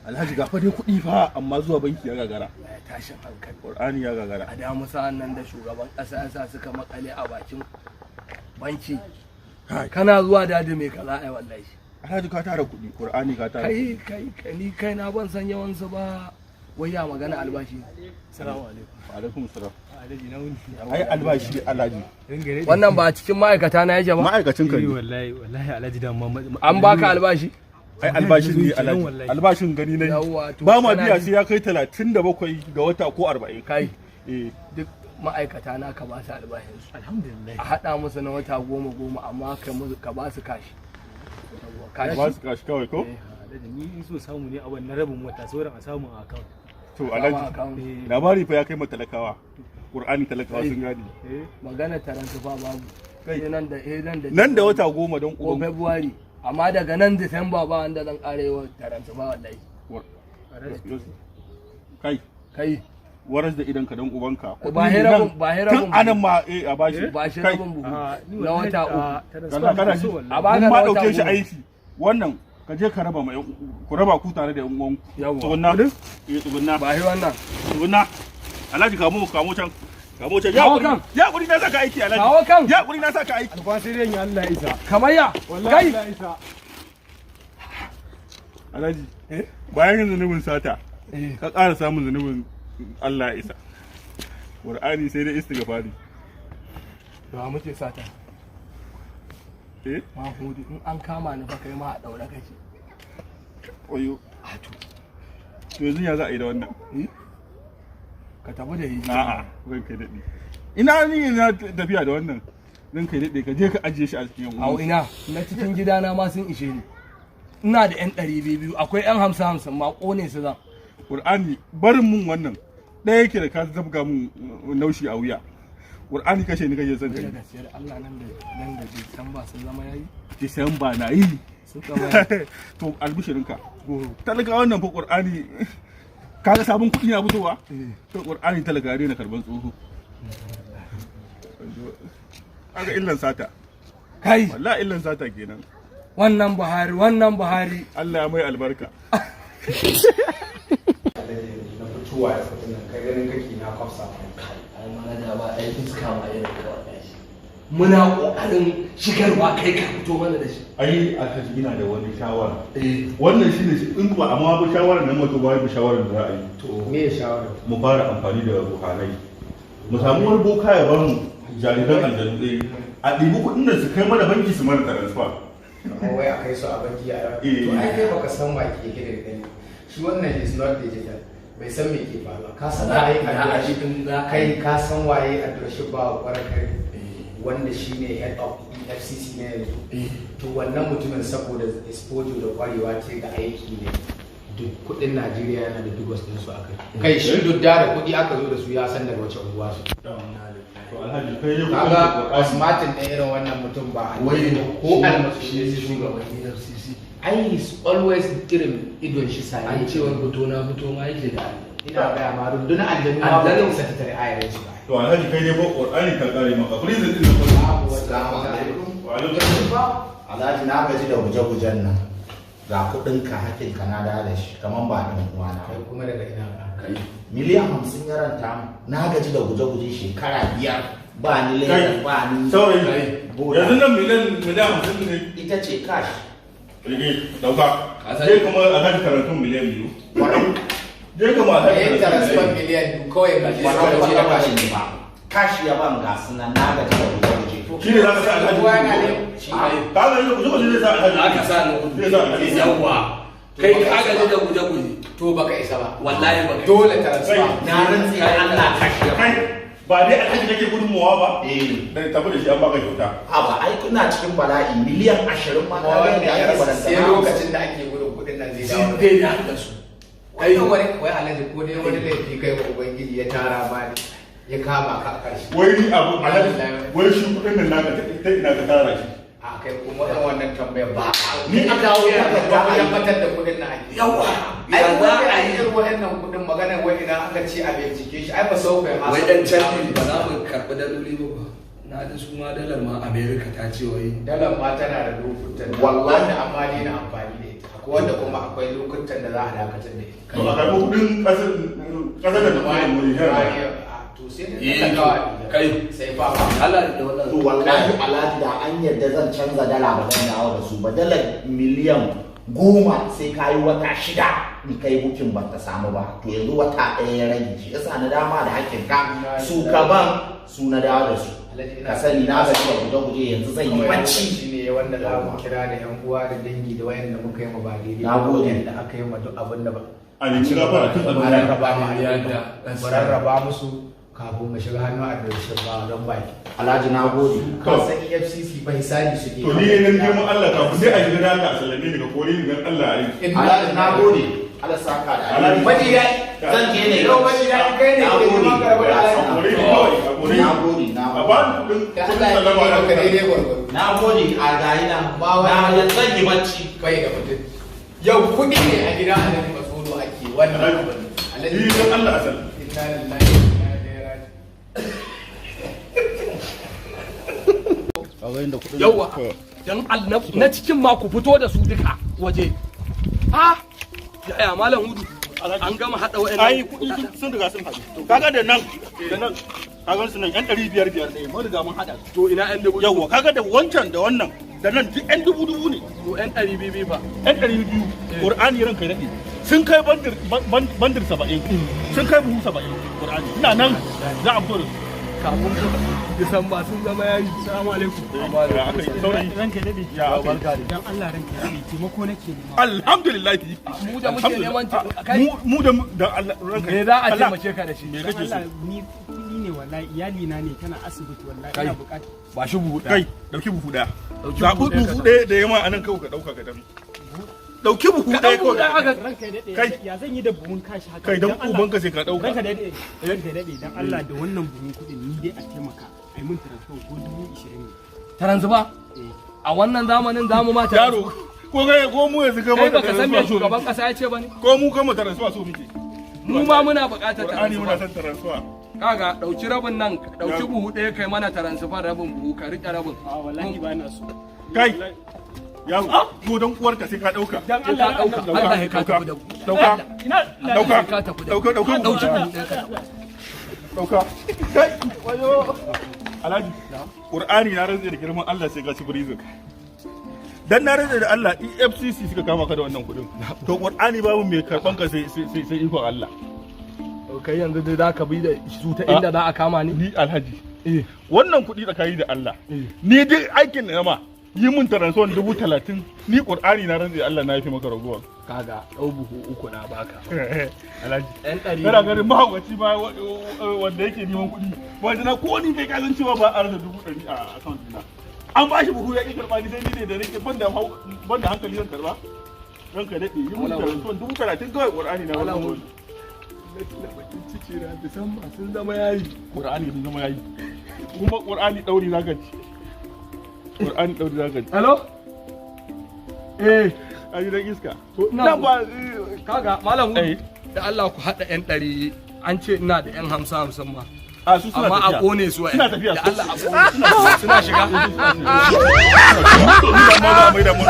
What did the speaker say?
Alhaji, ga fa dai kuɗi fa, amma zuwa banki ya gagara. Ya tashin hankali. Qur'ani ya gagara. A damu sa'an nan da shugaban ƙasa ya sa suka makale a bakin banki. Kai. Kana zuwa dadi mai kaza, ai wallahi. Alhaji, ka tara kuɗi, Qur'ani ka tara. Kai kai kai, ni kai na ban san yawan su ba. Wai ya magana albashi? Salamu alaikum. Wa alaikum salam. Alhaji, na wuni? Ai albashi, Alhaji. Ringa dai. Wannan ba a cikin ma'aikata na yake ba? Ma'aikacin ka Eh, ne. Wallahi wallahi Alhaji, da ma An baka albashi? Ai albashin ne. Kenan Alhaji, wallahi. albashin gani na Yawwa, to ba ma kana biya ji- sai ya kai 37 ga wata ko 40. Kai. Eh. Duk ma'aikata na ka ba su albashinsu. Alhamdulillah. A haɗa musu na wata goma goma, amma ka musu, ka ba su kashi. Yawwa, ba kashi. Su kashi kawai ko? Eh, Alhaji, ni in so samu ne a wannan rabin wata, sauran a samu a account. To Sama Alhaji, account. Eh. Labari fa ya kai ma talakawa. Qur'ani talakawa sun gane. Eh. Magana transfer babu. Kai. Sai nan da eh nan da Nan da wata 10 don ko uban February, amma daga nan Disamba ba wanda zan ƙara yi wa transfer wallahi. Kai. Kai. Waras da idan ka don ubanka. Ba hirabun, ba hirabun. Tun anan ma eh a bashi. Ba shi Kai. rabin buhu Ah, ni na wallahi, wata ah, 3. transfer Kalla, kana nake ji? so wallahi. A baka Mun na ma wata dauke shi 10. aiki. Wannan ka je ka raba ma ku raba ku tare da yan uwanku. Yawwa. Tsugunna. Eh, tsugunna. Ba shi wannan. Tsugunna. Alhaji, kamo kamo can. Kamo can. Ya Kawo kuri. kan. Ya kuri, na saka aiki, Alhaji. Kawo kan. Ya kuri, na saka aiki. Alkwan sai dai Allah ya isa. Kamar ya Wallahi kai. Allah ya isa. Alhaji, bayan zunubin sata, ka ƙara samun zunubin Allah ya isa. Qur'ani sai dai istighfari. Ba muke sata. Eh? Mahmudu, in an kama ni fa, kai ma a daure kake. Oyo. A to. To yanzu ya za a yi da wannan? Ka tafi da hiji. A'a, zan kai daɗi. Ina ni na tafiya da wannan. Zan kai daɗe, ka je ka ajiye shi a cikin yan A uwanku. ina? Na cikin gidana ma sun ishe ni. Ina da yan 200, akwai yan 50 50 ma, kone su zan. Qur'ani barin mun wannan. Ɗaya yake da ka zabga mun naushi a wuya. Qur'ani kashe ni kake son Da kai. gaskiyar Allah, nan da Disamba sun zama yayi. Disamba na yi. Sun zama yayi. To albishirinka. Talaka wannan fa, Qur'ani kaga sabon kuɗi na fitowa? To Qur'ani talaka ya daina karban tsoho. Kaga illan sata. Kai. Wallahi illan sata kenan. Wannan Buhari, wannan Buhari. Allah ya mai albarka. Na fitowa da kuɗin nan, kai ganin kake na kwafsa. Ai manaja, ba ai fuska ma irin ka wallahi. Muna kokarin shigarwa, kai ka fito mana da shi. Ai Alhaji, ina da wani shawara. Eh. Wannan shine shi in ba amma ba shawarar nan wato ba shawarar da za a yi. To. Me ya shawara? Mu fara amfani da ruhanai. Mu samu wani boka ya bamu jariran aljanu ɗaya. A ɗibi kuɗin da su kai mana banki su mana transfer. Amma wai a kai su a banki a Eh. To ai kai baka san wa ke da gani shi. Wannan is not digital, bai san me ke faruwa. Ka san waye Za a Abdulrashid? in za a Kai, ka san waye Abdulrashid ba Kwarakar, wanda shine head of EFCC na yanzu? To wannan mutumin, saboda exposure da kwarewa ce ga aiki ne, duk kudin Najeriya yana da dugos din su akai. Kai, shi duk da kudi aka zo da su, ya san daga wace unguwa su. To Alhaji, kai ne Kaga osmatin ɗin irin wannan mutum ba Wai ko almasu shi shugaban EFCC? Ai he's always irin idon shi sare. An ce wai fito na fito ma yake da Ina gaya ma, rundunar aljanu ma ba ta Aljanu. isa ta tare ayarin su ba. To Alhaji, kai ne ko Qur'ani ka kare maka. Prison din da Babu wata. Assalamu alaikum. Wa alaikum. Alhaji, na gaji da guje-gujen nan. Ga kuɗinka, hakinka na da shi kamar ba ɗan uwana Kai ba. kuma daga ina ka? Kai. Miliyan 50 ya ranta mu. Na gaji da guje-guje shekara 5, ba ni Lagos, ba ni Saurayi. Boda. Yanzu nan miliyan 50 ne. Ita ce cash. Rige, dauka. Ka sani. Je kamar Alhaji karatun miliyan 2. Je kamar Alhaji Eh, karatun transfer miliyan. miliyan 2 kawai ka je Ba ka je da ba kashi. ne ba. Cash ya ban, ga sunan, na gaji da guje-guje. Shi ne za ka sa Alhaji. Kowa yana ne. Shi ne. Ka ga yadda guje-guje zai sa Alhaji. Za ka sa ni gudu. Zai sa Alhaji. Yawwa, kai ka gaji da guje guje. To baka isa ba. Wallahi baka isa. Dole transfer. Na rantse da Allah, cash ya ban. Kai, ba dai Alhaji kake gudunmawa ba? Eh. Dan tafi da shi, an baka kyauta. Haba, ai kuna cikin bala'i, miliyan 20 ma ka ga Wannan yadda ya ake rasa sai barantana. lokacin da ake gudun kuɗin nan zai Sun dawo. dai da su. Kai wani wai Alhaji, ko dai wani laifi kai wa Ubangiji ya tara ma ne ya kama ka a ƙarshe? Wai ni abu Alhaji, wai shi kuɗin nan naka ta ina ka tara shi? A kai kuma irin wannan tambayar ba. Ni a kawo takarda ba a yi. tabbatar da kuɗin nan ake. Yawa. Ai Ya za wanda a a yi? yi irin waɗannan kuɗin, magana wai ina aka ce a bincike shi, ai ba sau kai ma. Wai dan canji ba za mu karɓi daloli ba ba. Na ji su ma dalar ma America ta ce wai Dalar ma tana da lokutan da Wallahi. wanda amma daina amfani da ita, akwai wanda kuma akwai lokutan da za a dakatar da ita. To a karɓi kuɗin ƙasar ƙasar da ta mu Nijar ba. To sai da Eh, talakawa kai. sai fa ba. Allah da wannan. To wallahi Alhaji, da an yarda zan canza dala, ba zan dawo da su ba. Dalar miliyan 10 sai ka yi wata 6 in kai booking ba ta samu ba. To yanzu wata ɗaya ya rage, shi yasa na dama da hakkin ka su ka ban su na dawo da su. Alhaji, Ka sani na gaji da guje-guje, yanzu zan yi kawai bacci. lokaci ne wanda za mu kira da yan uwa da dangi da wayanda muka yi ma ba daidai Na gode. wayanda aka yi ma duk abin da ba A nemi gafara tun a a duniya. rarraba ma Ya da. mu rarraba musu kafin mu shiga hannu a darshin ba don baki. Alhaji, na gode. Ka san EFCC ba hisabi suke. To ni ne girman Allah, kafin dai a shiga da Allah a sallame ni, ka kore ni dan Allah a yi. Alhaji, na gode. Allah saka da alheri. Alhaji. Maji daɗi. Zan je ne. Yau maji daɗi kai ne Na ke gode. neman ka rabu da A Alhaji. kore ni kawai, a kore ni. Na gode, na A gode. ba ni kuɗin Da kuɗin Allah ya sallama yi na maka daidai gwargwado. Na gode a gayi na. Ba wani- Na zan yi bacci. Bai da mutum. Yau kuɗi ne a gidan Alhaji Masolo ake wannan abin. Alhaji. Ni dan Allah a sallame. Inna lillahi wa inna ilaihi raji'un. Yawa, dan Allah na cikin ma ku fito da su duka waje. Ha, yaya Malam Hudu, an gama hada wa'annan? Ai kuɗi sun riga sun haɗu. Kaga da nan da nan, kaga su nan yan 500 500 ne, mun riga mun haɗa su. To ina yan dubu? Yawwa, kaga da wancan da wannan da nan duk yan dubu dubu ne. To yan 200 fa? Yan 200, Qur'ani ranka ya daɗe, sun kai bandir bandir 70, sun kai buhu 70. Qur'ani ina nan za a fito da su. Kafin Disamba sun zama yayi. Assalamu alaikum. Ya aka yi, saurayi? Ranka daɗe. Ya aka yi? Dan Allah ranka daɗe, taimako nake nema. Alhamdulillah. Mu da muke neman taimako kai. Mu da da Allah ranka. Me za a Allah, taimake ka da shi? Me Dan kake so? Allah ni kuɗi ne wallahi, iyali na ne tana asibiti wallahi, Kai. ina buƙatar. Ba shi buhu ɗaya. Kai, dauki buhu daya. Dauki Zaɓi buhu ɗaya buhu ka ɗaya da yamma anan kawai ka dauka ka tafi. Dauki buhu Ka ɗaya ɗau buhu kawai. ɗaya aka Ranka ya daɗe. Kai. Ya zan yi da buhun kashi haka? Kai, dan Allah. ubanka sai ka dauka. Ranka daɗe. Ranka daɗe, dan Allah da wannan buhun kuɗin ni dai a taimaka. Ai mun transfer ko 20,000 ne. Taranzuba a wannan zamanin zamu ma Yaro, ko kai ko mu yanzu ka kai bada baka san me transfer so shugaban muke. kasa ya ce bane? Ko mu kama transfer so muke. Mu ma muna buƙatar Qur'ani muna taranzuba. son transfer. Kaga, dauki rabin nan, dauki buhu ɗaya kai mana taranzuba, rabin buhu ka riƙe rabin. A wallahi ba na so. Kai yaro, ko dan uwarka sai ka dauka. Dan Sai ka Allah. ɗauka, Allah ya ka tafi da Dauka. Ina Dauka. ka tafi da Dauka, dauka. Dauki buhu ɗaya ka tafi. Dauka. Kai, wayo. Alhaji, Qur'ani na rantse da girman Allah sai ka ci prison. Dan na rantse da Allah EFCC suka kama ka da wannan kuɗin. To Qur'ani babu mai karban ka sai sai sai ikon Allah. Kai yanzu dai zaka bi da su ta inda za a kama ni. Ni Alhaji. Wannan kuɗi tsakani da Allah. Ni duk aikin da ma yi mun transfer 30,000, ni Qur'ani na rantse da Allah na yafi maka ragowar. Kaga, ɗau buhu uku na baka. Alhaji. Yan ɗari. Kana ganin mahaukaci ba wanda yake neman kuɗi. Wanda na ko ni kai ka san cewa ba a rasa 100,000 a account ɗina. An ba shi buhu ya ƙi karɓa, ni sai ni ne da nake banda hankali zan karɓa. Ranka daɗe, yi mun transfer 30,000 kawai, Qur'ani na Wala wannan. hudu. Bakin ciki na Disamba sun zama yayi. Qur'ani sun zama yayi. Kuma Qur'ani ɗauri zaka ci. Qur'ani ɗauri zaka ci. Hello? Eh, A gidan iska. To ina Nan ba kaga Malam Eh. Hudu, da Allah ku haɗa yan ɗari, an ce ina da yan hamsin hamsin ma. A su suna Amma a tafiya. ƙone su. Suna tafiya. Da Allah a ƙone su. Suna shiga. Ni ba ma ba mai da mun.